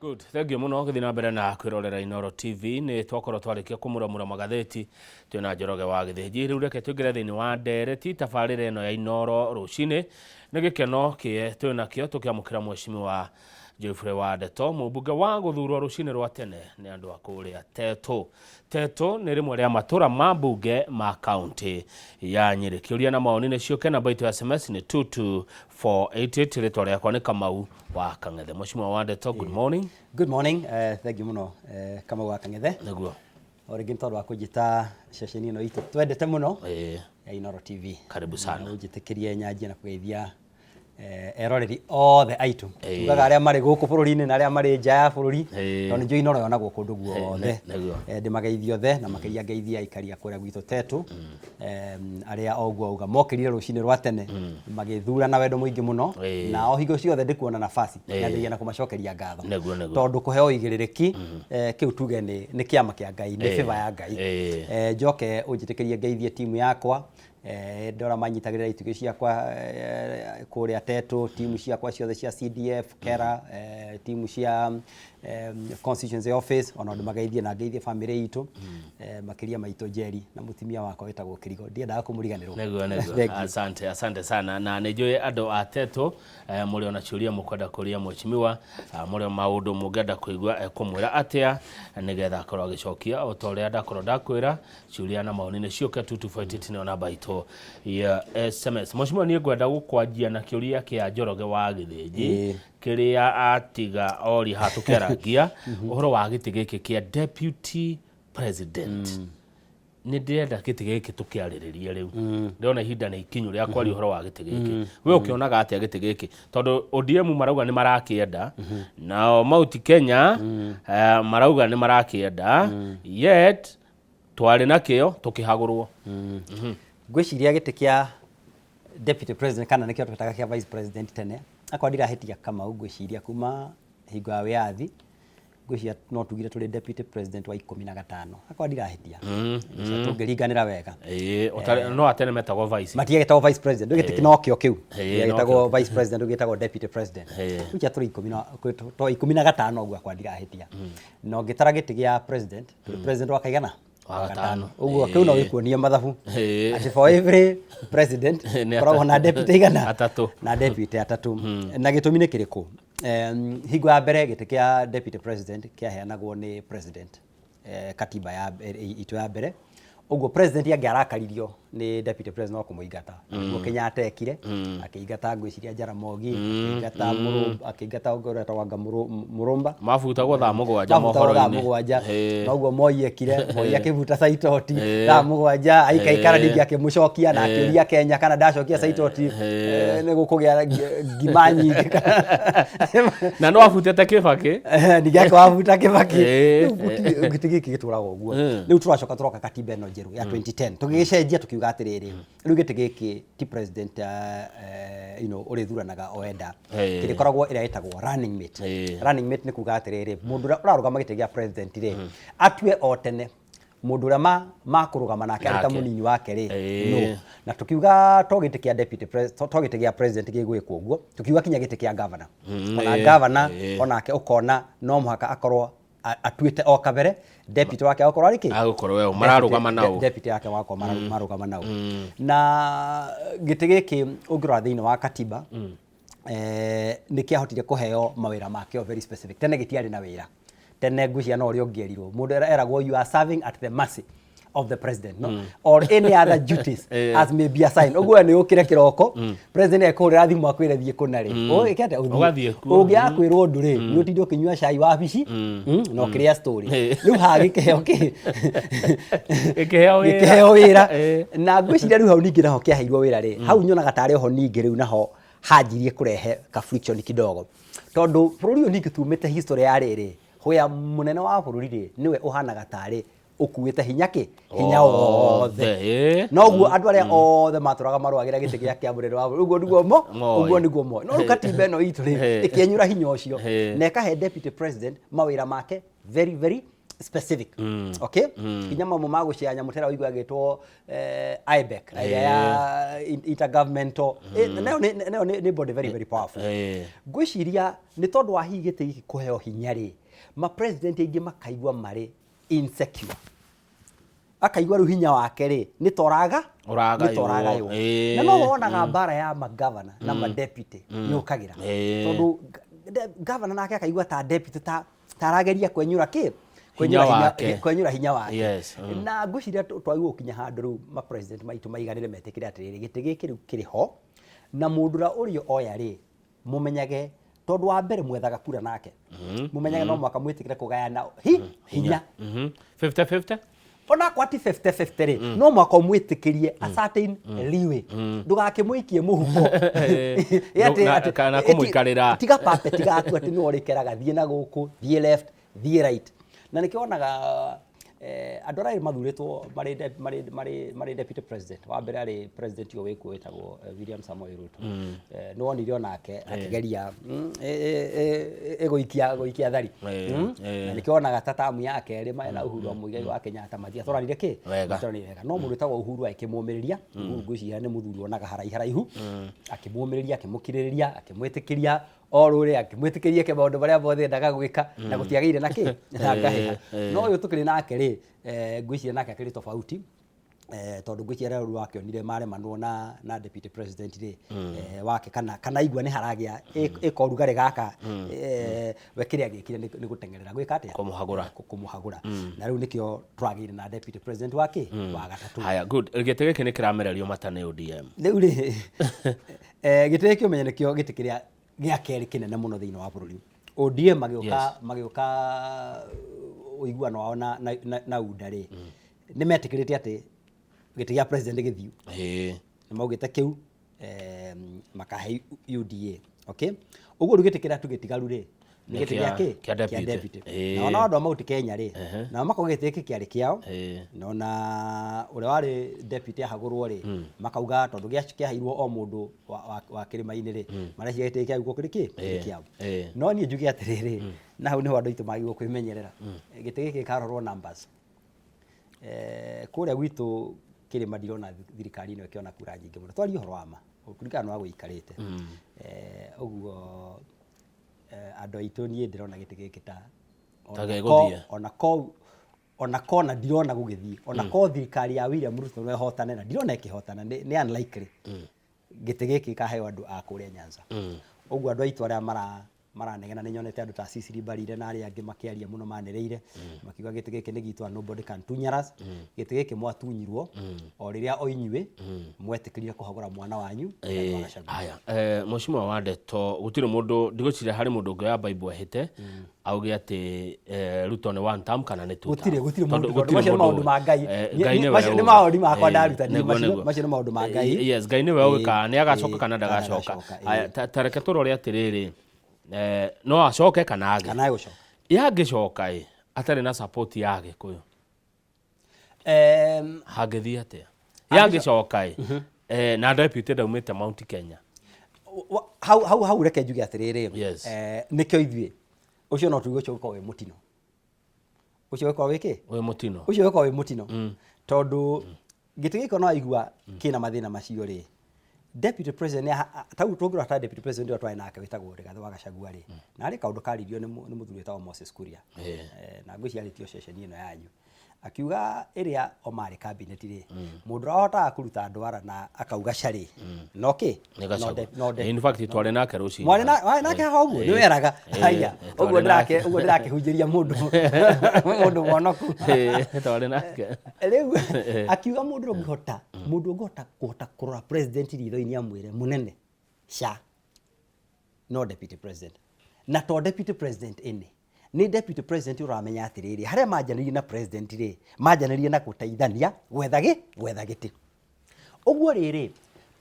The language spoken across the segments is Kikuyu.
Good. Thank you muno gĩthiĩ na mbere na kwĩrorera Inooro TV. Nĩ twakorwo twarĩkia kũmuramura magathĩti twĩna Njoroge wa Gĩthĩnji. Rĩu reke tũingĩre thĩinĩ wa ndereti tabarĩra ĩno ya Inooro rũcinĩ. Nĩ gĩkeno kĩe twĩnakĩo tũkĩamũkĩra mheshimiwa Geoffrey wa Ndeto, mũmbunge wa gũthurwo rũcinĩ rwa tene nĩ andũ a kũrĩa Tetu. Tetu nĩ rĩmwe rĩa matũra ma mbunge ma kaunti ya Nyĩrĩ. Kĩũria na mawoni nĩ ciũke, namba itũ ya SMS nĩ 22488. Rĩtwa rĩakwa nĩ Kamau wa Kang'ethe. Mheshimiwa wa Ndeto, good morning. Good morning, thank you mũno, Kamau wa Kang'ethe. Nĩguo. O rĩngĩ nĩ tondũ wa kũnjĩta ceceni ĩno itũ twendete mũno ya Inooro TV. Karibu sana. Na ũnjĩtĩkĩrie nyanjie na kũgeithia eroreri othe aitũ. Tugaga arĩa marĩ gũkũ bũrũri-inĩ na arĩa marĩ nja ya bũrũri, tondũ nĩ njũĩ Inooro yonagwo kũndũ guothe. Ndĩmageithie othe na makĩria ngeithie aikari a kũrĩa gwitũ Tetu, arĩa o ũguo auga mokĩrire rũcinĩ rwa tene magĩthura na wendo mũingĩ mũno, na o hingo ciothe ndĩkuona nafasi nyanjagia na kũmacokeria ngatho. Nĩguo, nĩguo. Tondũ kũheo ũigĩrĩrĩki, kĩu tuge nĩ kĩama kĩa Ngai, nĩ favor ya Ngai. Njoke ũnjĩtĩkĩrie ngeithie timu yakwa, ndora manyitagĩrĩra itugĩ ciakwa kũrĩa Tetu, timu ciakwa ciothe cia CDF, KERA, timu cia constituency office, ona ndĩmageithie na ngeithie family itũ, makĩria maitũ Njeri na mũtumia wakwa wĩtagwo Kĩrigo, ndiendaga kũmũriganĩrwo. Nĩguo, nĩguo. Thank you. Asante, asante sana. Na nĩ njũĩ andũ a Tetu, mũrĩ ona ciũria mũkwenda kũria mheshimiwa, mũrĩ o maũndũ mũngĩenda kũigua ekũmwĩra atĩa nĩgetha akorwo agĩcokia o ta ũrĩa ndakorwo ndakwĩra. Ciũria na maoni nĩ ciũke 2248 nĩyo namba itũ ya SMS. Mheshimiwa, niĩ ngwenda gũkwanjia na kĩũria kĩa Njoroge wa Gĩthĩnji kĩrĩa atiga oria haha tũkĩarangia ũhoro wa gĩtĩ gĩkĩ kĩa deputy president. Nĩ ndĩrenda gĩtĩ gĩkĩ tũkĩarĩrĩrie rĩu. Ndĩrona ihinda nĩ ikinyu rĩa kwaria ũhoro wa gĩtĩ gĩkĩ. We ũkĩonaga atĩa gĩtĩ gĩkĩ? Tondũ ODM marauga nĩ marakĩenda, nao Mount Kenya marauga nĩ marakĩenda, yet twarĩ nakĩo tũkĩhagũrwo. Ngwĩciria gĩtĩ kĩa deputy president, kana nĩkĩo twetaga kĩa vice president tene, akorwo ndirahĩtia Kamau, ngwĩciria kuma hingo ya wĩyathi, ngwĩciria no tugire tũrĩ deputy president wa 15, akorwo ndirahĩtia. Ngwĩciria tũngĩringanĩra wega. Ĩĩ, no atene metagwo vice. Matiagĩtagwo vice president, rĩu gĩtĩ nokĩo kĩu. Nokĩo. Gĩagĩtagwo vice president, rĩu gĩtagwo deputy president. Ngwĩciria tũrĩ ikũmi na, to 15 ũguo akorwo ndirahĩtia. Na ũngĩtara gĩtĩ gĩa president, tũrĩ president wa kaigana? Wa gatano. Ũguo kĩu no gĩkuonie mathabu. Atĩ for every president Nĩ koragwo na deputy igana? Atatũ. Na deputy atatũ. Na gĩtũmi nĩ kĩrĩkũ? Hingo ya mbere gĩtĩ kĩa deputy president kĩaheanagwo nĩ president, katiba ya itũ ya mbere. Ũguo president angĩarakaririo nĩ deputy president no kũmũingata. Nĩguo Kenyatta ekire, akĩingata ngwĩciria Jaramogi, akĩingata Mũrũ, akĩingata ũngĩ ũrĩa wetagwo anga Mũrũmba. Mabutagwo thaa 7 Mabutagwo thaa mohoro-inĩ. 7. Noguo Moi ekire, Moi akĩbuta Saitoti thaa 7, aikaikara ningĩ akĩmũcokia na akĩũria Kenya kana ndacokia Saitoti nĩ gũkũgĩa ngima nyingĩ. Na no abutĩte Kĩbakĩ. Ningĩ akawabuta Kĩbakĩ. Rĩu gĩtĩ gĩkĩ gĩtũraga ũguo. Rĩu tũracoka tũroka katiba ĩno njerũ ya 2010, tũgĩgĩcenjia tũkiuga atĩrĩrĩ, rĩu gĩtĩ gĩkĩ ti president ũrĩthuranaga o enda. Kĩrĩkoragwo ĩrĩa ĩtagwo running mate. Running mate nĩ kuga atĩrĩrĩ, mũndũ ũrĩa ũrarũgama gĩtĩ gĩa president rĩ, atue o tene mũndũ ũrĩa makũrũgama nake arĩ ta Nake. mũnini wake rĩ, no. Na tũkiuga to gĩtĩ kĩa deputy to gĩtĩ gĩa president gĩgwĩkwo ũguo, tũkiuga kinya gĩtĩ kĩa governor. Ona governor onake ũkona no mũhaka akorwo atuĩte o kabere deputy wake akorwo arĩ kĩ? Agũkorwo we mararũgama nao. Deputy yake wakorwo mararũgama nao. Na gĩtĩ gĩkĩ ũngĩrora thĩinĩ wa katiba, nĩ kĩahotire kũheo mawĩra makĩo very specific. Tene gĩtiarĩ na wĩra. Tene ngwĩciria no ũrĩa ũngĩerirwo. Mũndũ eragwo you are serving at the mercy of the president, no? Or any other duties as may be assigned. Ũguo nĩ ũkĩre kĩroko, president ekũhũrĩra thimũ akwĩre thiĩ kũna rĩ. Ũgĩke atĩa? Ũthiĩ. Ũgathiĩ kuo. Ũngĩaga kwĩrwo ũndũ rĩ, nĩ ũtinde ũkĩnyua cai wabici, na ũkĩrĩa story. Rĩu haha gĩkĩheo kĩ? Gĩkĩheo wĩra. Gĩkĩheo wĩra. Na ngwĩciria rĩu hau ningĩ naho kĩaheirwo wĩra rĩ, hau nyonaga tarĩ oho ningĩ rĩu naho hanjirie kũrehe ka friction kidogo. Tondũ bũrũri ũyũ ningĩ tumĩte history ya rĩrĩ, where mũnene wa bũrũri rĩ, nĩwe ũhanaga tarĩ ũkuĩte hinya kĩ? Hinya wothe. Noguo andũ arĩa othe matũraga marũagĩra gĩtĩ gĩa kĩa mũnene wa bũrũri, ũguo nĩguo mo, Moĩ. ũguo nĩguo moĩ. No rĩu katiba ĩno itũ rĩ, ĩkĩenyũra hinya ũcio na ĩkahe deputy president mawĩra make very very specific, okay? Nginya mamwe ma gũcea nyamũ tera ũigua agĩtwo IBEC ĩrĩa ya intergovernmental. Nayo nĩ body very very powerful. Ngwĩciria nĩ tondũ wa hihi gĩtĩ gĩkĩ kũheo hinya rĩ, ma president aingĩ makaigua marĩ insecure, akaigua rĩu hinya wake rĩ nĩ toraga Ũragaywo. nĩ toragaywo. Na no wonaga mbara ya magavana na madeputy yũkagĩra tondũ gavana nake akaigua ta deputy ta arageria kwenyũra kĩ kwenyũra Hinya wake. Kwenyũra hinya wake. Na ngwĩciria twagĩrĩirwo gũkinya handũ rĩu ma president maitũ maiganĩre, metĩkĩre atĩrĩrĩ, gĩtĩ gĩkĩ rĩu kĩrĩ ho na mũndũ ũrĩa ũrĩa oya rĩ, mũmenyage tondũ wa mbere mwethaga kura nake, mũmenyage no mũhaka mwĩtĩkĩre kũgayana hinya. 50-50. Ona ti 50-50 rĩ, no mũhaka ũmwĩtĩkĩrie a certain leeway, ndũgakĩmũikie mũhuko. Kana kũmũikarĩra. Tiga puppet gaku atĩ nĩwe ũrĩkeraga thiĩ na gũkũ, thiĩ left, thiĩ right. Na nĩkĩo wonaga andũ arĩa mathurĩtwo marĩ deputy president, wa mbere arĩ president ũyũ wĩkuo wĩtagwo William Samoei Ruto. Nĩ wonire onake akĩgeria gũikia thari. Na nĩkĩo wonaga ta tamu ya kerĩ marĩ na Uhuru wa Muigai wa Kenyatta matiatwaranire kĩ Wega. Matiatwaranire wega, no mũndũ wĩtagwo Uhuru agĩkĩmũmĩrĩria. Uhuru ngwĩciria nĩ mũthuri wonaga haraihu haraihu, akĩmũmĩrĩria, akĩmũkirĩrĩria, akĩmwĩtĩkĩria o rũrĩ, akĩmwĩtĩkĩria eke maũndũ marĩa mothe endaga gwĩka na gũtiagĩire na kĩ na ngahĩha. No ũyũ tũkĩrĩ nake rĩ, ngwĩciria nake akĩrĩ tofauti, tondũ ngwĩciria rĩu wakĩonire maremanwo na deputy president rĩ, wake kana igua nĩ haragĩa ĩkorugarĩ gaka, we kĩrĩa agĩkire nĩ gũteng'erera gwĩka atĩa? Kũmũhagũra. Kũmũhagũra. Na rĩu nĩkĩo tũragĩire na deputy president wa kĩ wa gatatũ. Haya, good. Gĩtĩ gĩkĩ nĩ kĩramererio mata nĩ ODM. Rĩu rĩ, gĩtĩ gĩkĩ ũmenye nĩkĩo gĩtĩ kĩrĩa gĩa kerĩ kĩnene mũno thĩinĩ wa bũrũri. ODM magĩũka magĩũka ũiguano wao na UDA rĩ, nĩ metĩkĩrĩte atĩ gĩtĩ gĩa president gĩthiu. Nĩ maugĩte kĩu makahe UDA, okay? Ũguo rĩu gĩtĩ kĩrĩa tu gĩtigaru rĩ nĩ Nĩ gĩtĩ gĩa kĩ kĩa deputy. Deputy. Na ona andũ a Mount Kenya rĩ, nao makauga gĩtĩ gĩkĩ kĩarĩ kĩao. Na ona ũrĩa warĩ deputy ahagũrwo rĩ, makauga tondũ kĩaheirwo o mũndũ wa kĩrĩma-inĩ rĩ, mareciria gĩtĩ gĩkĩ gĩagĩrĩirwo kĩrĩ kĩ kĩrĩ kĩao. No niĩ njuge atĩrĩrĩ, na hau nĩho andũ aitũ magĩrĩirwo kwĩmenyerera, gĩtĩ gĩkĩ gĩkarorwo numbers. Kũrĩa gwitũ kĩrĩma ndirona thirikari ĩno ĩkĩona kura nyingĩ mũno, twarie ũhoro wa ma kũringana na ũrĩa gũikarĩte. Ũguo andũ aitũ, niĩ ndĩrona gĩtĩ gĩkĩ ta Ta gĩgũthiĩ. Ona kona ndirona gũgĩthiĩ, ona ko thirikari ya William Ruto no ĩhotane, na ndirona ĩkĩhotana, nĩ unlikely gĩtĩ gĩkĩ gĩkaheo andũ a kũrĩa Nyanza. Ũguo andũ aitũ arĩa maranegena, nĩ nyonete andũ ta Cecily Mbarire na arĩa angĩ makĩaria mũno manĩrĩire makiuga gĩtĩ gĩkĩ nĩ gitũ and nobody can tunyar us. Gĩtĩ gĩkĩ mwatunyirwo o rĩrĩa o inyuĩ mwetĩkĩrire kũhagũra mwana wanyu Rigathĩ wa Gachagua. Haya, mheshimiwa wa ndeto, gũtirĩ mũndũ, ndigwĩciria harĩ mũndũ ũngĩoya Bible ehĩte auge atĩ Ruto nĩ one term kana nĩ two Gũtirĩ term. gũtirĩ Tondũ mũndũ, gũtirĩ tondũ macio nĩ mũndũ maũndũ ma Ngai. Ngai nĩwe Macio nĩ ũĩ. maũndũ makwa ndaruta niĩ, Nĩguo. macio nĩ maũndũ ma Ngai. Yes, Ngai nĩwe ũĩ kana nĩ agacoka kana ndagacoka. Ndagacoka. Haya, ta reke tũrore atĩrĩrĩ, no acoke kana age? Kana egũcoka. Yangĩcoka ĩ atarĩ na support ya Gĩkũyũ, hangĩthiĩ atĩa yangĩcoka ĩ na deputy ndaumĩte Mount Kenya? Hau reke njuge atĩrĩrĩ, nĩkĩo ithuĩ ũcio no tuge ũcio ũgĩkorwo wĩ mũtino, ũcio ũgĩkorwo wĩ kĩ? Wĩ mũtino. Ũcio ũgĩkorwo wĩ mũtino tondũ gĩtĩ gĩkĩ no aigua kĩna mathĩna macio rĩ, deputy president tau tũngĩrora ta deputy president ũrĩa twarĩ nake wĩtagwo Rigathĩ wa Gachagua rĩ, na harĩ kaũndũ karirio nĩ mũthuri wĩtagwo Moses Kuria. Na ngwĩciria arĩtio ceceni ĩno yanyu, akiuga ĩrĩa o marĩ cabinet rĩ, mũndũ ũrĩa wahotaga kũruta ndwara na akauga carĩ no kĩ Nĩ no Gachagua. No In fact, twarĩ nake rũcinĩ. Mwarĩ nake haha ũguo nĩ weraga haya ũguo twarĩ nake. Ũguo ndĩrakĩhunjĩria mũndũ mwonoku. Twarĩ nake. Rĩu akiuga mũndũ ũngĩhota kũhota kũrora president ritho-inĩ amwĩre mũnene ca no deputy president, na to deputy president ĩnĩ nĩ deputy president ũramenya atĩrĩrĩ, harĩa manjanĩrie na president rĩ, manjanĩrie na gũteithania gwetha gĩtĩ. Ũguo rĩrĩ,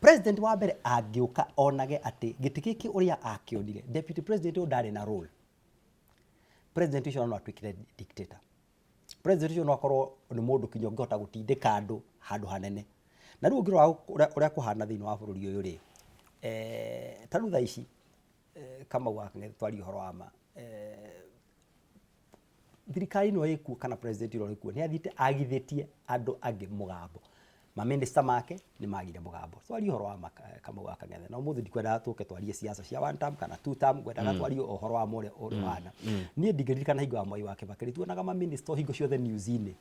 president wa mbere angĩũka onage atĩ gĩtĩ gĩkĩ ũrĩa akĩonire deputy president ũyũ ndarĩ na role, president ũcio no atuĩkire dictator. President ũcio no akorwo nĩ mũndũ kinya ũngĩhota gũtindĩka andũ handũ hanene. Na rĩu ũngĩrora ũrĩa kũhana thĩinĩ wa bũrũri ũyũ rĩ, ta rĩu thaa ici, Kamau wa twarie ũhoro wa ma, Thirikari ĩno ĩkuo kana president ũrĩa ũrĩ kuo nĩ athiĩte agithĩtie andũ angĩ mũgambo. Mamĩnĩsta make nĩ magire mũgambo. Twarie ũhoro wa ma Kamau wa Kang'ethe. Na ũmũthĩ ndikwendaga tũke twarie siasa cia one term kana two term, ngwendaga twarie ũhoro wa ma ũrĩa ũhana. Niĩ ndingĩririkana hingo ya Mwai wa Kĩbakĩ tuonaga mamĩnĩsta hingo ciothe news-inĩ.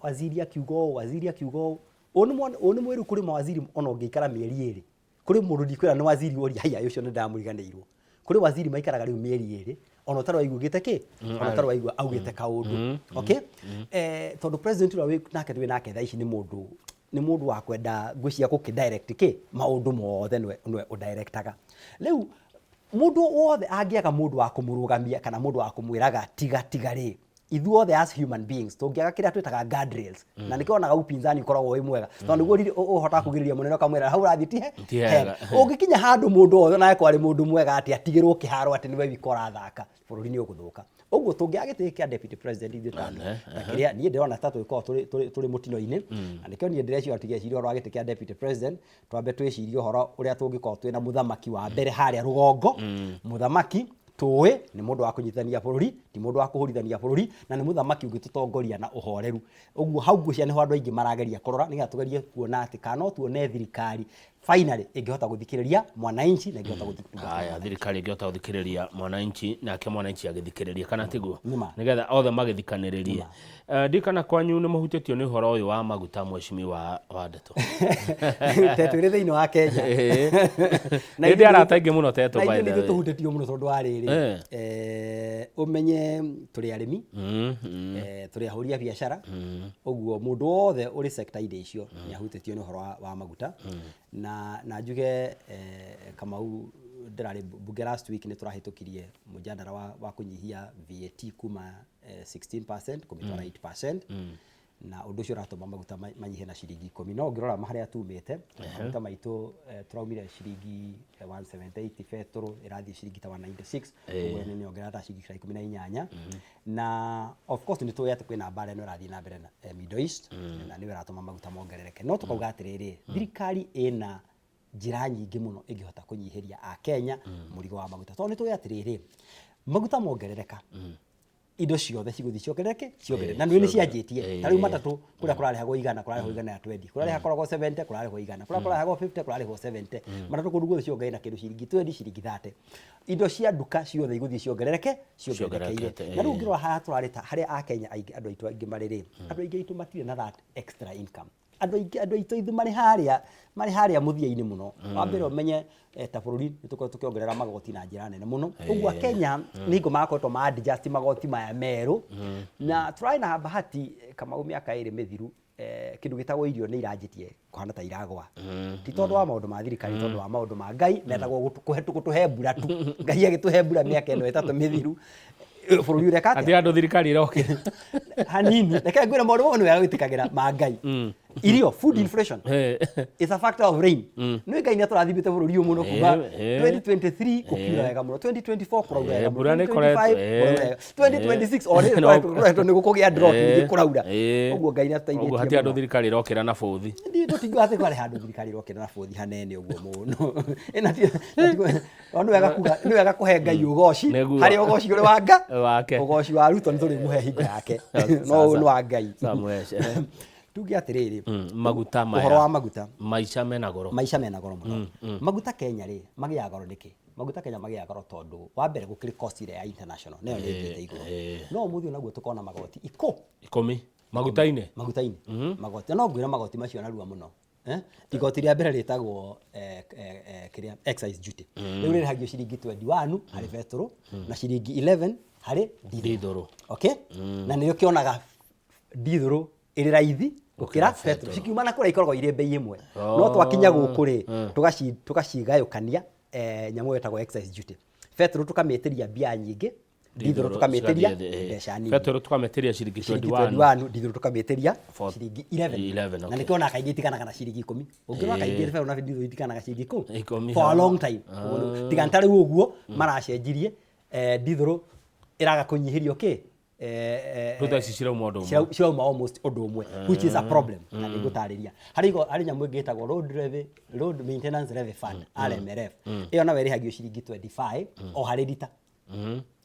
Waziri akiuga ũũ, waziri akiuga ũũ. Ũũ nĩ mwĩrũ kũrĩ mawaziri ona ũngĩikara mĩeri ĩrĩ. Kũrĩ mũndũ ndikwĩra nĩ waziri ũria haiya ũcio nĩ ndamũriganĩirwo. Kũrĩ waziri maikaraga rĩu mĩeri ĩrĩ ona ũtarĩ waigua augĩte kĩ ona ũtarĩ waigua augĩte kaũndũ. Okay? Tondũ president ũrĩa wĩ nake twĩ nake thaa ici nĩ mũndũ wa kwenda ngwĩciria gũkĩ direct kĩ maũndũ mothe nĩwe ũdirectaga. Rĩu mũndũ wothe angĩaga mũndũ wa kũmũrũgamia kana mũndũ wa kũmwĩraga tiga tiga rĩ, ithuothe as human beings tũngĩaga kĩrĩa twĩtaga guardrails, na nĩkĩo wonaga upinzani ũkoragwo wĩ mwega, tondũ nĩguo ũhotaga kugĩrĩria mũnene ũkamwĩra hau ũrathiĩ ti Ti hega. Ũngĩkinya handũ mũndũ wothe ona angĩkorwo arĩ mũndũ mwega atĩ atigĩrwo kĩharo atĩ nĩwe wika ũrathaka, bũrũri nĩ ũgũthũka. Ũguo tũngĩaga gĩtĩ kĩa deputy president ithuĩ ta andũ ta kĩrĩa niĩ ndĩrona ta tũgĩkorwo tũrĩ mũtino-inĩ, na nĩkĩo niĩ ndĩreciria tigeciria ũhoro wa gĩtĩ kĩa deputy president, twambe twĩcirie ũhoro ũrĩa tũngĩkorwo twĩna mũthamaki wa mbere harĩa rũgongo. Mũthamaki tũĩ nĩ mũndũ wa kũnyitithania bũrũri, ti mũndũ wa kũhũrithania bũrũri, na nĩ mũthamaki ũngĩtũtongoria na ũhoreru. Ũguo hau ngwĩciria nĩho andũ aingĩ marageria kũrora nĩgetha tũgerie kuona atĩ kana no tuone thirikari finally ĩngĩhota gũthikĩrĩria mwananchi na ĩngĩhota gũthikĩrĩria. Haya, thirikari ĩngĩhota gũthikĩrĩria mwananchi nake mwananchi agĩthikĩrĩria, kana tiguo? Nĩma. Nĩgetha othe magĩthikanĩrĩrie. Ndirikana kwanyu nĩ mũhutĩtio nĩ ũhoro ũyũ wa maguta, mheshimiwa wa Ndeto. Tetũ ĩrĩ thĩinĩ wa Kenya. Na Nĩ ndĩ arata aingĩ mũno Tetũ, na by ithuĩ the nĩ way. tũhutĩtio mũno tondũ wa rĩrĩ, ũmenye tũrĩ arĩmi, tũrĩ ahũri a biacara, ũguo mũndũ wothe ũrĩ sector-inĩ icio nĩ ahutĩtio nĩ ũhoro wa maguta. Na njuge, Kamau, ndĩrarĩ bunge last week, nĩ tũrahĩtũkirie mũjadara wa kũnyihia VAT kuma 16% kũmĩtwara 8%, na ũndũ ũcio ũratũma maguta manyihe na ciringi 10. No ũngĩrora harĩa tumĩte maguta maitũ, tũraumire ciringi 178, betũrũ ĩrathiĩ ciringi ta 196, ũguo nĩ nyongerera ta ciringi ta 18. Na of course nĩ tũĩ atĩ kwĩna mbara ĩno ĩrathiĩ na mbere na Middle East, na nĩyo ĩratũma maguta mongerereke. No tũkauga atĩrĩrĩ, thirikari ĩna njĩra nyingĩ mũno ĩngĩhota kũnyihĩria Akenya mũrigo wa maguta, tondũ nĩ tũĩ atĩrĩrĩ, maguta mongerereka indo ciothe cigũthiĩ ciongerereke ciongerereke, na nĩ nĩ cianjĩtie. Ta rĩu matatũ, kũrĩa kũrarĩhagwo 100 kũrarĩhwo 120, kũrĩa rĩhakoragwo 70 kũrarĩhwo 100, kũrĩa kũrarĩhagwo 50 kũrarĩhwo 70. Matatũ kũndũ guothe ciongerere na kĩndũ ciringi 20, ciringi 30. Indo cia nduka ciothe igũthiĩ ciongerereke ciongererekeire. Ciongererekete. Na rĩu ũngĩrora haha tũrarĩ ta harĩa Akenya aingĩ, andũ aitũ aingĩ marĩ rĩ, andũ aingĩ aitũ matirĩ na that extra income. Andũ aingĩ, andũ aitũ aitũ marĩ harĩa mũthia-inĩ mũno. Wa mbere ũmenye, ta bũrũri nĩ tũkoretwo tũkĩongerera magoti na njĩra nene mũno. Ũguo Akenya nĩ hingo marakoretwo ma adjust magoti maya merũ. Na tũrarĩ na bahati, Kamau, mĩaka 2 mĩthiru, kĩndũ gĩtagwo irio nĩ iranjĩtie kũhana ta iragwa, ti tondũ wa maũndũ ma thirikari, tondũ wa maũndũ ma Ngai metagwo gũtũhe mbura tu. Ngai agĩtũhe mbura mĩaka ĩno 3 mĩthiru, bũrũri ũreka atĩa? Atĩ andũ thirikari ĩrokĩra. Hanini, reke ngwĩre maũndũ mamwe nĩ wega gwĩtĩkagĩra ma Ngai. Irio, food inflation is a factor of rain. Nĩ Ngai nĩ atũrathimĩte bũrũri ũyũ mũno kuma 2023 gũkiura wega mũno, 2024 kũraura wega mũno, Mbura nĩ 2025 kũraura wega, 2026 o rĩrĩ tũkoretwo nĩ gũkũgĩa drought, ningĩ kũraura. Ũguo Ngai nĩ Ũguo atũteithĩtie hati andũ mũno. Thirikari ĩrokĩra na bũthi. Ndiĩ tũtingiuga atĩ kwarĩ handũ thirikari ĩrokĩra na bũthi hanene ũguo mũno. No nĩ wega kuga, nĩ wega kũhe Ngai ũgoci Nĩguo. harĩa ũgoci ũrĩ wa nga Wake. Ũgoci wa Ruto nĩ tũrĩmũhe hingo yake, no ũyũ nĩ wa Ngai. Samuel. Tuge atĩrĩrĩ, Maguta maya. Ũhoro wa maguta. Maica mena goro. Maica mena goro mũno. Maguta Kenya rĩ, magĩaga goro nĩkĩ? Maguta Kenya magĩaga goro tondũ wa mbere gũkĩrĩ cost ĩrĩa ya international nayo nĩ ĩthiĩte igũrũ. No ũmũthĩ onaguo tũkona magoti ikũ 10 maguta-inĩ. Maguta-inĩ magoti. No ngwĩra magoti macio narua mũno. Igoti rĩa mbere rĩtagwo kĩrĩa excise duty. Rĩu rĩrĩhagio ciringi 21 harĩ betũrũ na ciringi 11 harĩ dithũrũ. Dithũrũ. Okay, na nĩrĩo kĩonaga dithũrũ ĩrĩ raithi gũkĩra betũrũ. Cikiuma na kũrĩa ikoragwo irĩ bei ĩmwe, no twakinya gũkũ rĩ, tũgacigayũkania, nyamũ ĩyo ĩtagwo excise duty. Betũrũ tũkamĩtĩria mbia nyingĩ, dithũrũ tũkamĩtĩria mbeca nini. Betũrũ tũkamĩtĩria ciringi Ciringi 21. 21, dithũrũ tũkamĩtĩria ciringi 11. 11. Na nĩkĩo onaga kaingĩ itiganaga na ciringi 10. Ũngĩrora kaingĩ betũrũ na dithũrũ itiganaga ciringi 10 10 for a long time. Ũguo tiga nĩ ta rĩu ũguo maracenjirie, dithũrũ ĩraga kũnyihĩrio kĩ. Rĩu thaa ici cirauma ũndũ ũmwe. Cirauma almost ũndũ ũmwe, which is a problem, na nĩngũtarĩria. Harĩ nyamũ ĩngĩ ĩtagwo road levy, road maintenance levy fund, RMLF. Ĩyo nayo ĩrĩhagio ciringi 25 o harĩ rita.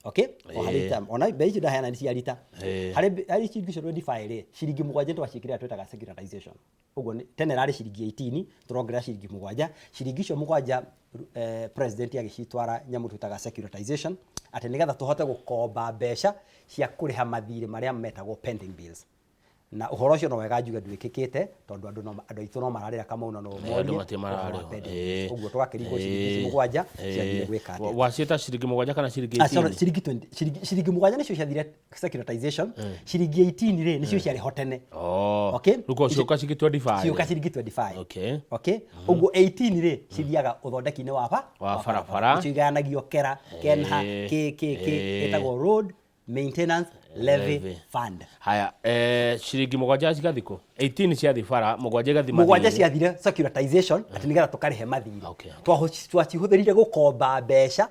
Okay, o harĩ rita, ona mbei icio ndaheana nĩ cia rita. Harĩ ciringi icio 25 rĩ, ciringi 7 nĩ twaciĩkĩrĩra twĩtaga securitization. Ũguo tene ĩrarĩ ciringi 18, tũrongerera ciringi 7. Ciringi icio 7, president agĩcitwara nyamũ twĩtaga securitization, atĩ nĩgetha tũhote gũkomba mbeca cia kũrĩha mathirĩ marĩa metagwo pending bills. Na ũhoro ũcio no wega njuge ndwĩkĩkĩte, tondũ andũ no andũ aitũ no mararĩra, Kamau, no Andũ morie matirĩ ũhoro wa mararĩhwo. pending bills. Ũguo tũgakĩringwo ciringi ici 7 ciathire gwĩka atĩa? Waciĩta ciringi 7 kana ciringi Ah, sorry, 18? ciringi 20, ciringi 7 nĩcio ciathire securitization. Ciringi 18 rĩ, nĩcio ciarĩ ho tene. Oh. Okay. Rĩu ko ciũka ciringi 25. Ciũka ciringi 25. Okay, ũguo 18 rĩ, cithiaga ũthondeki-inĩ wa ba Wa barabara. Icio igayanagio kera kenha kĩ kĩ kĩ, ĩtagwo road maintenance levy Levy. fund. Haya, ciringi 7 cigathi kũ? 18 ciathi bara, 7 igathi 7 mathirĩ. Ciathire securitization, atĩ nĩgetha tũkarĩhe mathirĩ. Twacihũthĩrire gũkomba mbeca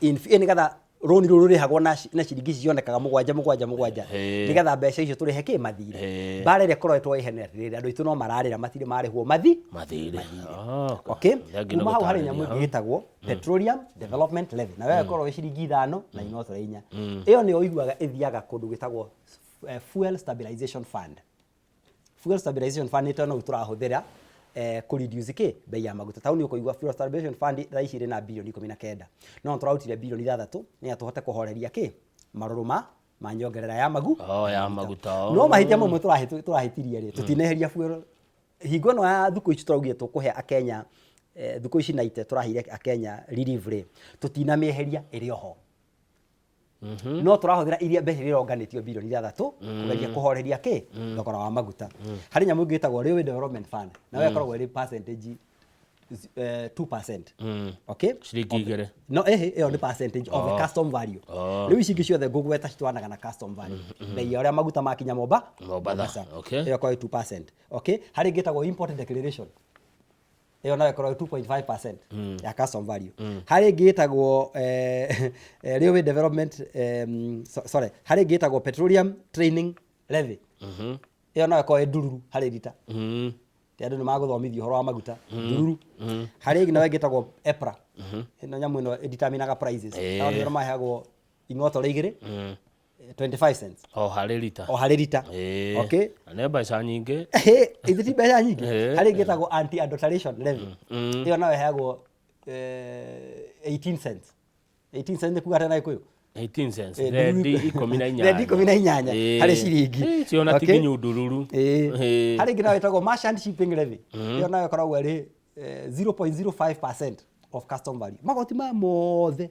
nĩgetha rũni rũrũ rũrĩhagwo na ciringi ici cionekaga 7 7 7, nĩgetha mbeca icio tũrĩhe kĩ? Mathirĩ. Mbara ĩrĩa ĩkoretwo ĩhene atĩrĩrĩ, andũ aitũ no mararĩra matirĩ marĩhwo mathi Mathirĩ. Oh, Okay. thengiũ nĩ Kuma hau harĩ nyamũ gũtarĩria. ĩngĩ ĩtagwo petroleum development levy, nayo ĩkoragwo ĩ ciringi 5 na inotora 4. Ĩyo nĩyo ũiguaga ĩthiaga kũndũ gwĩtagwo fuel stabilization fund. Fuel stabilization fund nĩ no tũrahũthĩra kũ reduce kĩ? Bei ya maguta. Tau nĩ ũkũigua fuel stabilization fund thaa ici ĩrĩ na bilioni 19, no tũrarutire bilioni 6 nĩgetha tũhote kũhoreria kĩ? Marũrũ ma nyongerera ya magu Oh, ya maguta. No mahĩtia mamwe tũrahĩtirie rĩ, tũtineheria fuel hingo ĩno ya thukũ ici tũraugire tũkũhe akenya, thukũ ici naite tũraheire akenya relief rĩ, tũtinamĩeheria, ĩrĩ oho, no tũrahũthĩra iria mbeca iria ironganĩtio bilioni 6 kũgeria kũhoreria kĩ? Thogora wa maguta. Harĩ nyamũ ĩngĩ ĩtagwo Railway Development Fund, nayo ĩkoragwo ĩrĩ percentage 2%. Okay. Ciringi 2. No ĩhĩ, ĩyo nĩ percentage of the custom value. Rĩu ici ingĩ ciothe ngũgweta citwaranaga na custom value, bei ya ũrĩa maguta makinya Mombatha. Ĩyo ĩkoragwo ĩ 2%. Okay, harĩ ĩngĩ ĩtagwo import declaration, ĩyo nayo ĩkoragwo ĩ 2.5% ya custom value. Harĩ ĩngĩ ĩtagwo railway development, sorry, harĩ ĩngĩ ĩtagwo petroleum training levy, ĩyo nayo ĩkoragwo ĩ ndururu harĩ rita. Ti andũ nĩ magũthomithio ũhoro wa maguta, ndururu. Harĩ ĩngĩ nayo ĩngĩ ĩtagwo EPRA, ĩno nyamũ ĩno ĩdeterminaga prices. Nao andũ arĩa maheagwo ing'otore 2, 25 cents. O harĩ rita. O harĩ rita. Okay. Na nĩ mbeca nyingĩ. Ithe ti mbeca nyingĩ. Harĩ ĩngĩ ĩtagwo anti adulteration levy, ĩyo nayo ĩheagwo 18 cents. 18 cents nĩ kuga atĩa na Gĩkũyũ? 18 cents. Thendi 18. Thendi 18 harĩ ciringi. Ciona ti nginyu ndururu. Harĩ ĩngĩ nayo ĩtagwo merchant shipping levy, ĩyo nayo ĩkoragwo ĩrĩ 0.05% of custom value. Magoti maya mothe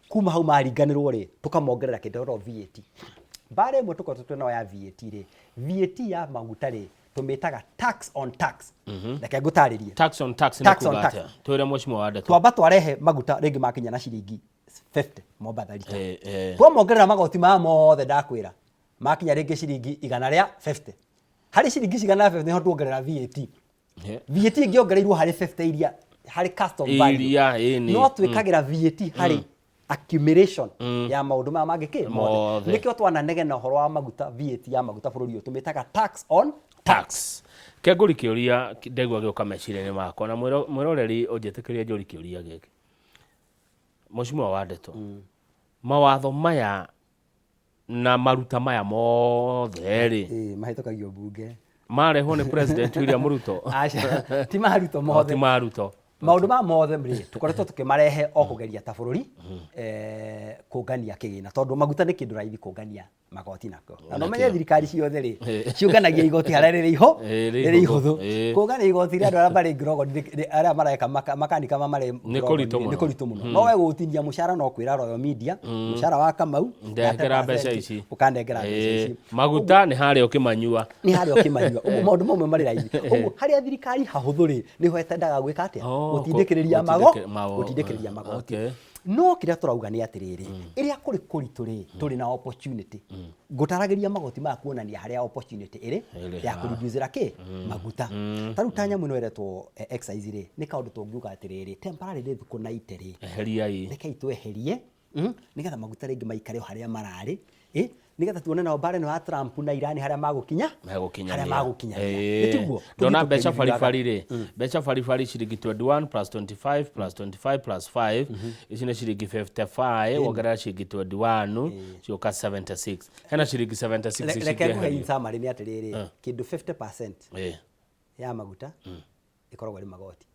kuma hau maringanĩrwo rĩ, tũkamongerera kĩndũ gĩtagwo VAT. Mbara ĩmwe tũkoretwo twĩ nayo ya VAT rĩ, VAT ya maguta rĩ, tũmĩtaga tax on tax. Reke ngũtarĩrie. Tax on tax nĩ Tax on kuga tax. atĩa? Twĩre, mheshimiwa wa ndeto. Twamba twarehe maguta rĩngĩ makinya na ciringi 50 Mombatha rita. Twamongerera magoti maya mothe ndakwĩra, makinya rĩngĩ ciringi 150. Harĩ ciringi 150 nĩho tuongerera VAT. VAT ĩngĩongereirwo harĩ 50 iria harĩ custom value. Iria, ĩni. No twĩkagĩra VAT harĩ accumulation ya maũndũ maya mangĩ kĩ? Mothe. Nĩkĩo twananegena ũhoro wa maguta, VAT ya maguta bũrũri ũyũ tũmĩtaga tax on tax. Ke ngũri kĩũria ndegua gĩũka meciria-inĩ makwa, na mwĩroreri ũnjĩtĩkĩrie njũri kĩũria gĩkĩ, mheshimiwa wa ndeto. Mawatho maya na maruta maya mothe rĩ, Mahĩtũkagio mbunge. Marehwo nĩ President William Ruto? Aca, ti maruto O, mothe. ti maruto. Maũndũ maya mothe rĩ, tũkoretwo tũkĩmarehe o kũgeria ta bũrũri kũngania kĩgĩna, tondũ maguta nĩ kĩndũ raithi kũngania magoti nako. Na no menye thirikari ciothe rĩ, ciũnganagia igoti harĩa rĩrĩ iho Rĩrĩ rĩrĩ ihũthũ. ihũthũ. Kũngania igoti rĩa andũ arĩa marĩ Grogon, arĩa mareka makanika marĩ Nĩ kũritũ Grogon, mũno. nĩ kũritũ mũno. No we gũtinia mũcara no kwĩra Royal Media, mũcara wa Kamau ndehera mbeca 10% ici. ũkanengera mbeca ici. Maguta nĩ harĩa ũkĩmanyua. Nĩ harĩa ũkĩmanyua. Ũguo maũndũ mamwe marĩ raithi. Ũguo harĩa thirikari hahũthũ rĩ, nĩho ĩtendaga gwĩka atĩa? Oh, gũtindĩkĩrĩria mago gũtindĩkĩrĩria magoti. No kĩrĩa tũrauga nĩ atĩrĩrĩ, ĩrĩa kũrĩ kũritũ rĩ, tũrĩ na opportunity. Ngũtaragĩria magoti maya kuonania harĩa opportunity ĩrĩ Ĩrĩ, ya kũreducĩra kĩ? Maguta. Ta rĩu ta nyamũ ĩno ĩretwo excise rĩ, nĩ kaũndũ tũngiuga atĩrĩrĩ, temporarily thukũ na ite rĩ, eheriai. Rekei tweherie, nĩgetha maguta rĩngĩ maikare o harĩa mararĩ. Nĩgetha tuone nao mbara ĩno ya Trump na Iran harĩa magũkinya. Megũkinyanĩra. Harĩa magũkinyanĩra. Nĩ tiguo? Ndona Tũthiĩ mbeca tũkĩriguaga. baribari rĩ, mbeca baribari ciringi 21 plus 25 plus 25 plus 5, ici nĩ ciringi 55, wongerera ciringi 21 cioka 76, hena ciringi 76. Reke nguhe cingĩeherio. In summary nĩ atĩrĩrĩ, kĩndũ 50% ya maguta ĩkoragwo ĩrĩ magoti.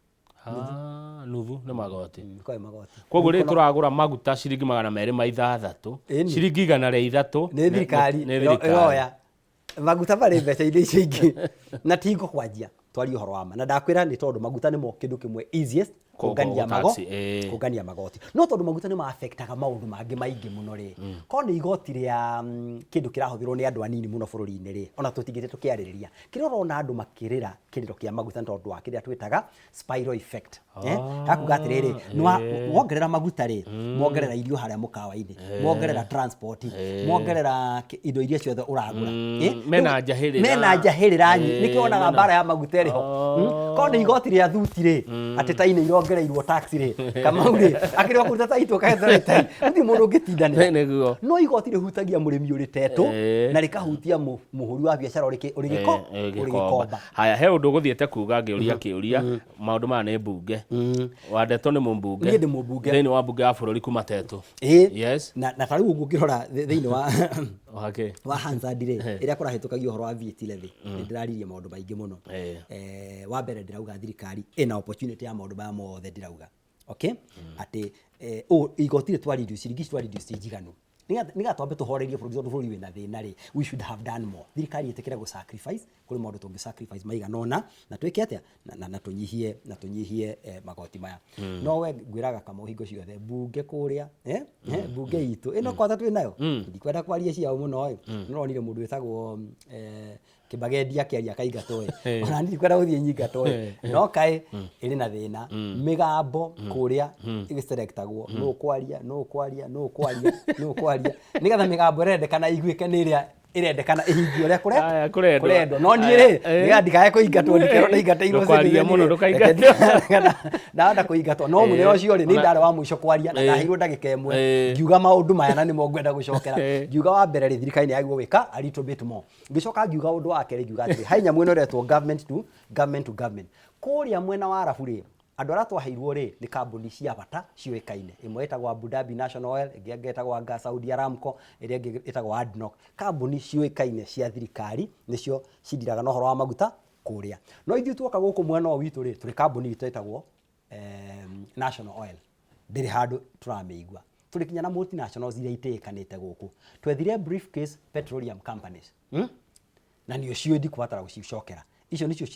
Ah, nuthu nĩ magoti. Ĩkoragwo ĩ magoti. Koguo rĩ, tũragũra maguta ciringi 206, ciringi 103 Nĩ thirikari. Nĩ thirikari. Ĩroya maguta marĩ mbeca-inĩ icio ingĩ. Na tingo kwanjia twarie ũhoro wa ma, na ndakwĩra nĩ tondũ maguta nĩmo kĩndũ kĩmwe easiest kũngania mago tax, ĩĩ. Kũngania magoti, no tondũ maguta nĩ ma-affectaga maũndũ mangĩ maingĩ mũno rĩ, korwo nĩ igoti rĩa kĩndũ kĩrahũthĩrwo nĩ andũ anini mũno bũrũri-inĩ rĩ, ona tũtingĩte tũkĩarĩrĩria kĩrĩa ũrona andũ makĩrĩra kĩrĩro kĩa maguta nĩ tondũ wa kĩrĩa twĩtaga spiral effect, eh? Hakuga atĩrĩrĩ, wongerera maguta rĩ, mongerera irio harĩa mũkawa-inĩ, mongerera transport, mongerera indo iria ciothe ũragũra. Eh? Mena njahĩrĩra. Mena njahĩrĩra nĩkĩo wonaga mbara ya maguta ĩrĩ ho. Korwo nĩ igoti rĩa thuti rĩ, atĩ tai nĩ irongereirwo tax rĩ, Kamau rĩ, akĩrĩ wa kũruta tai tũkahetũra tai, gũtirĩ mũndũ ũngĩtindanĩra. Nĩguo. No igoti rĩhutagia mũrĩmi ũrĩ Tetũ na rĩkahutia mũhũri wa biacara ũrĩ gĩko ũrĩ Gĩkomba. Haya, he ũndũ ũgũthiĩte kuga ngĩũria kĩũria, maũndũ maya nĩ mbunge wandetwo nĩ mũmbunge. Niĩ ndĩ mũmbunge. Thĩinĩ wa mbunge ya bũrũri kuma Tetũ. Ĩĩ. Yes. Na ta rĩu ũguo ũngĩrora thĩinĩ wa wake wa Hansard rĩ, ĩrĩa kũrahĩtũkagio ũhoro wa VAT levy, nĩ ndĩraririe maũndũ maingĩ mũno. Wa mbere ndĩrauga thirikari ĩna opportunity ya maũndũ maya mothe ndĩrauga, okay, atĩ ũũ igoti rĩ twa reduce, ciringi ici twa reduce ti njiganu. Nĩgetha twambe tũhorerie bũrũri, tondũ bũrũri wĩna thĩna rĩ, we should have done more. Thirikari ĩtĩkĩre gũ sacrifice, kũrĩ maũndũ tũngĩ sacrifice maigana ũna na twĩke atĩa na tũnyihie magoti maya. No we ngwĩraga Kamau hingo ciothe, mbunge kũrĩa, mbunge itũ ĩno kwata twĩ nayo, ndikwenda kwaria ciao mũno ĩ, nĩũronire mũndũ wĩtagwo Kĩbagendi akĩaria akaingatwo ĩ, ona niĩ ndikwenda gũthiĩ nyingatwo ĩ, no kaĩ ĩrĩ na thĩna mĩgambo kũrĩa ĩgĩselectagwo, nũ ũkwaria, nũ ũkwaria, nũ ũkwaria, nũ ũkwaria, nĩgetha mĩgambo ĩrendekana ĩiguĩke nĩ ĩrĩa ĩrendekana ĩhingio ũrĩa Aya, kũrendwo. Kũrendwo. No niĩ Aya, rĩ, nĩgetha ndikae kũingatwo, ndikerwo ndaingatĩirwo Ndũkwarie Citizen mũno, rĩ, ndũkaingatwo. Ndahota kũingatwo, no mũthenya ũcio rĩ, nĩ ndarĩ wa mũico kwaria na ndaheirwo ndagĩka 1 ngiuga maũndũ maya na nĩmo ngwenda gũcokera. Ngiuga wa mbere rĩ, thirikari nĩ yagĩrĩirwo gwĩka a little bit more. Ngĩcoka ngiuga ũndũ wa kerĩ, ngiuga atĩrĩ, he nyamũ ĩno ĩretwo government to government to government kũrĩa mwena wa Arabu rĩ, andũ arĩa twaheirwo rĩ, nĩ kambuni cia bata ciũĩkaine. Ĩmwe ĩtagwo Abu Dhabi National Oil, ĩngĩ ĩngĩ ĩtagwo anga Saudi Aramco, ĩrĩa ĩngĩ ĩtagwo ADNOC. Kambuni ciũĩkaine cia thirikari nĩcio cindiraga na ũhoro wa maguta kũrĩa. No ithuĩ tuoka gũkũ mwena ũyũ witũ rĩ, tũrĩ kambuni itũ ĩtagwo National Oil, ndĩrĩ handũ tũramĩigua. Tũrĩ kinya na multinationals iria itĩĩkanĩte gũkũ. Twethire briefcase petroleum companies, Na nĩ ũciũĩ, ndikũbatara gũcicokera. Icio nĩcio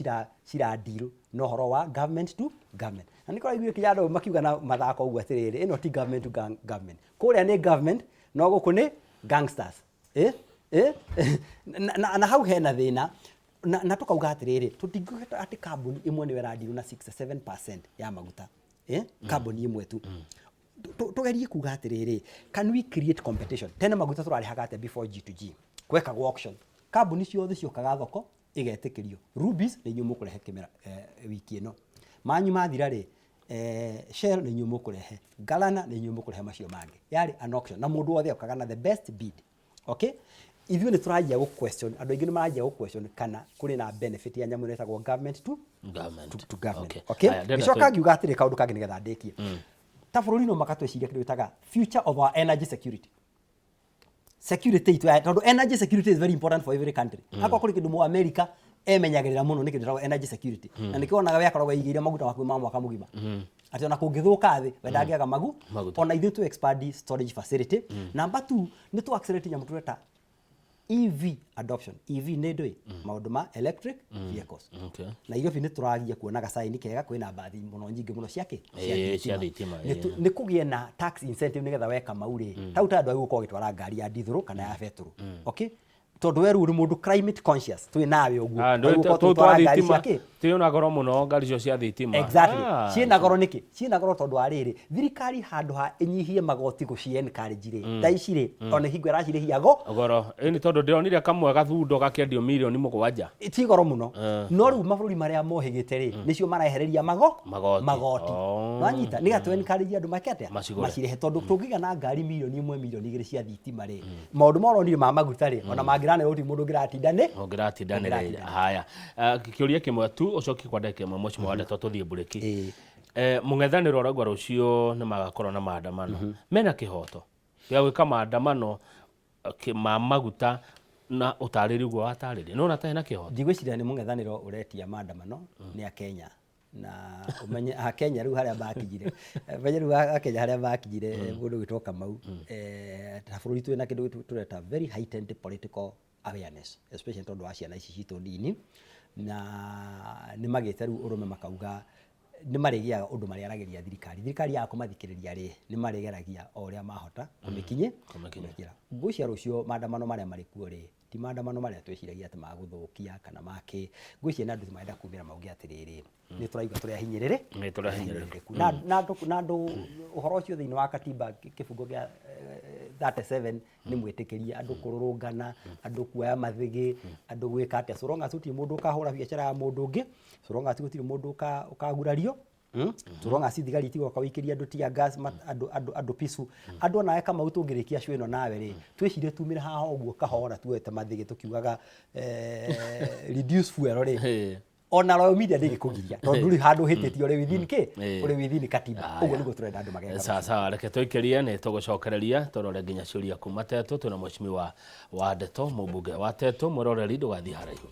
cira deal na ũhoro wa government to government. Na nĩ kũraiguire kinya andũ makiuga na mathako ũguo atĩrĩrĩ, ĩno ti government to government, kũrĩa nĩ government, no gũkũ nĩ gangsters, eh? Eh? Na hau hena thĩna na tũkauga atĩrĩrĩ, tũtingĩhota atĩ kambuni ĩmwe nĩyo ĩradeal na 67% ya maguta, eh? Kambuni ĩmwe tu. Tũgerie kuga atĩrĩrĩ, can we create competition? Tene maguta tũrarĩhaga atĩa before G2G? Gwekagwo auction, kambuni ciothe ciokaga thoko ĩgetĩkĩrio. Rubis nĩ inyuĩ mũkũrehe kĩmera, wiki ĩno manyu mathira rĩ, Shell nĩ inyuĩ mũkũrehe, Galana nĩ inyuĩ mũkũrehe, macio mangĩ. Yarĩ an auction na mũndũ wothe okaga na the best bid, okay? Ithuĩ nĩ tũranjia gũ question, andũ aingĩ nĩ maranjia gũ question kana kũrĩ na benefit ya nyamũ ĩno ĩtagwo government to government to government. Okay. Okay. Aya, ndĩrenda Ngĩcoka ngiuga atĩrĩ, kaũndũ kangĩ nĩgetha ndĩkie, ta bũrũri no maka twĩcirie kĩndũ gĩtaga future of our energy security itũ tondũ energy security is very important for every country. Akorwo kũrĩ kĩndũ mu America emenyagĩrĩra mũno nĩ kĩndũ gĩtagwo energy security, na nĩkĩo wonaga we akoragwo aigĩire maguta makuhĩ ma mwaka mũgima, atĩ ona kũngĩthũka thĩ we ndangĩaga Maguta. Ona ithuĩ tu expand storage facility. Number two, nĩ tu accelerate nyamũ tũreta EV adoption. EV nĩ ndũĩ maũndũ ma electric vehicles. Nairobi nĩ tũragia kuona gacaini kega, kwĩna mbathi mũno nyingĩ mũno cia kĩ Cia thitima. Nĩ kũgĩe na tax incentive nĩgetha weka mau rĩ, tau ta andũ agĩgũkorwo ũgĩtwara ngari ya dithũrũ kana ya betũrũ, okay? Tondũ we rĩu ũrĩ mũndũ climate conscious, twĩ nawe ũguo. Ah, Rĩu ndũ- ũkorwo tũu twa tũgĩtwara ngari thitima cia kĩ? twĩ na goro mũno ngari icio cia thitima. Exactly. Ah, Ciĩna goro nĩkĩ? Ciĩna goro tondũ wa rĩrĩ, thirikari handũ ha ĩnyihie magoti gũci encourage rĩ, thaa ici rĩ, ona hingo ĩracirĩhia go Goro. Ĩni tondũ ndĩronire kamwe gathundo gakĩendio mirioni 7. Ti goro mũno. No rĩu mabũrũri marĩa mohĩgĩte rĩ, nĩcio marehereria mago Magoti. Magoti. Oh. Wanyita? Nĩgetha tũ encourage andũ make atĩa? Macigũre. Macirĩhe, tondũ tũngĩgĩa na ngari mirioni 1, mirioni 2 cia thitima rĩ, maũndũ moronire ma maguta rĩ, ona mangĩranerwo gũtirĩ mũndũ ũngĩratinda nĩ Ũngĩratindanĩrĩria. Haya. Kĩũria kĩmwe tu ũcokie kwa ndagĩka ĩmwe, mheshimiwa wa Ndeto, tũthiĩ mburĩki. Mũng'ethanĩro ũraigua rũciũ nĩ magakorwo na maandamano. Mena kĩhoto gĩa gwĩka maandamano ma maguta na ũtarĩri ũguo watarĩria? Nĩ wona ta hena kĩhoto? Ndigwĩciria nĩ mũng'ethanĩro ũretia maandamano, nĩ Akenya. Na ũmenye Akenya rĩu harĩa makinyire, ũmenye rĩu Akenya harĩa makinyire, mũndũ ũgwĩtwo Kamau, ta bũrũri twĩna kĩndũ tũreta very heightened political awareness, especially tondũ wa ciana ici citũ nini, na nĩ magĩte rĩu ũrũme makauga nĩ marĩgĩaga ũndũ marĩaragĩria thirikari. Thirikari yaga kũmathikĩrĩria rĩ, nĩ marĩgeragia o ũrĩa mahota kũmĩkinyĩ Kũmĩkinyĩra. Ngwĩciria rũciũ maandamano marĩa marĩ kuo rĩ, ti maandamano marĩa twĩciragia atĩ magũthũkia kana makĩ. Ngwĩciria nĩ andũ marenda kumĩra mauge atĩrĩrĩ, nĩ tũraigua tũrĩ ahinyĩrĩrĩ Nĩ tũrĩ ahinyĩrĩrĩku. Na andũ ũhoro ũcio thĩinĩ wa katiba kĩbungo kĩa 37 nĩ mwĩtĩkĩrie andũ kũrũrũngana, andũ kuoya mathĩgĩ, andũ gwĩka atĩa, so long as gũtirĩ mũndũ ũkahũra biacara ya mũndũ ũngĩ, so long as gũtirĩ mũndũ ũkagurario, So long as thigari itigoka gũikĩria andũ tear gas, andũ peaceful. Andũ onawe Kamau, tũngĩrĩkia show ĩno nawe rĩ, twĩcirie tumĩre haha ũguo kahora tuoete mathĩgĩ tũkiugaga reduce fuel rĩ, ona Royal Media ndĩngĩkũgiria tondũ ndũrĩ handũ ũhĩtĩtie, ũrĩ within kĩ? Ũrĩ within katiba. Ũguo nĩguo tũrenda andũ mageka. Sawa sawa, reke tũikĩrie, nĩ tũgũcokereria tũrore nginya ciũria kuma Tetu. Twĩna mheshimiwa wa Ndeto, mũmbunge wa Tetu. Mwĩroreri, ndũgathiĩ haraihu.